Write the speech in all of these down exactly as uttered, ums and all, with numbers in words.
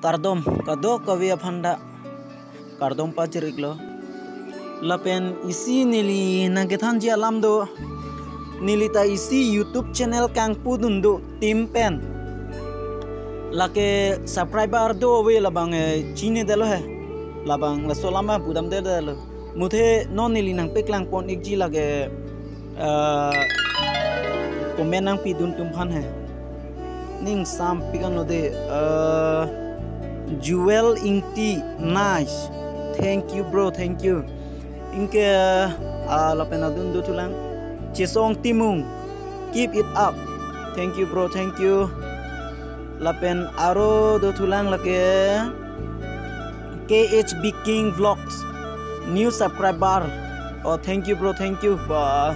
Kardom, kadokave aphan ta kardom pajir-iklo. Lapen isi neli nangkethanji alam do, neli ta isi YouTube channel kangpudun do team pen. Lake subscriber do ave labang, eh, chinidetlo he. Labang laso alam pudamdetlo. Muthe non neli nangpeklang pon-ikji lake, eh, comment nangpidun atum aphan he. Ning sampik anlo de, eh, Jewel Ingti, nice. Thank you, bro, thank you. Anke, ah, lapen adun dothulang. Chesong Timung, keep it up. Thank you, bro, thank you. Lapen aro dothulang lake K H B King Vlogs, new subscriber. Oh, thank you, bro, thank you. Ba,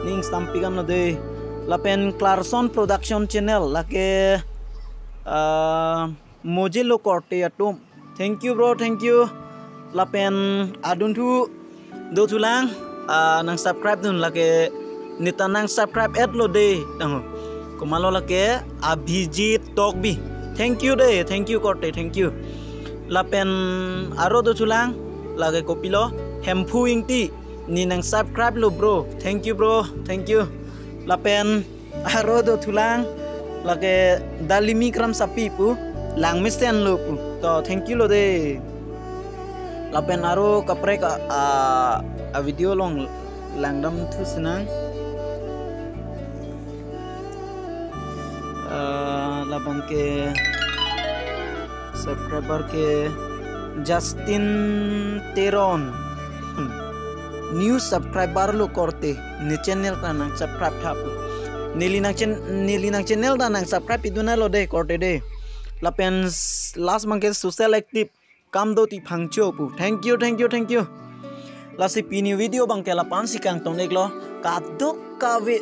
ning sampik anlo de. Lapen Clarkson Production Channel lake, ah, Mojelo korte atum. Thank you, bro, thank you. Lapen adunthu dothulang, ah, nangsubscribe dun lake, neta nangsubscribe-etlo de, tang. Komatlo lake Abhijit Tokbi. Thank you de, thank you korte, thank you. Lapen aro dothulang lake kopilo, Hemphu Ingti, ne nangsubscribe-lo bro. Thank you, bro, thank you. Lapen aro dothulang lake Dalimi Kramsapi pu, langmesenlo pu. To, thank you lo de. Lapen aro kaprek a, a, a video along langdamthu sinang. Ah, labang ke subscriber ke Justin Teron. Hmm. New subscriber lo korte, ne channel ta nangsubscribe tha pu. Neli nang chen-, neli nangchannel ta nangsubscribe pidunlo de korte de. Lapen s-, last abang ke Social Active, Kamdo Tiphangcho pu. Thank you, thank you, thank you. Lasi pini video abang ke la-ansi kangton-iklo. Kadokave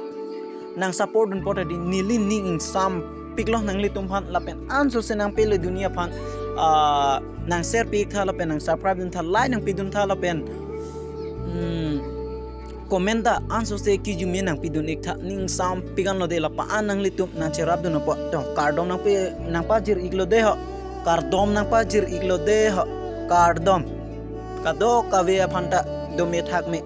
nangsupport dun pote di, neli ning ingsampiklo nanglitum aphan lapen ansose nangpele dunia aphan, ah, nangshare pi-ik tha lapen nangsubscribe dun tha, like nangpidun tha lapen, hmm, comment ta ansose kijumji nangpidun-ik tha, ning ingsampik anlo de, la-an nanglitum nangcherapdun apot. To, kardom nangpi, nangpajir-iklo de ho. Kardom nangpajir-iklo de ho. Kardom. Kadokave aphan ta dome thakme.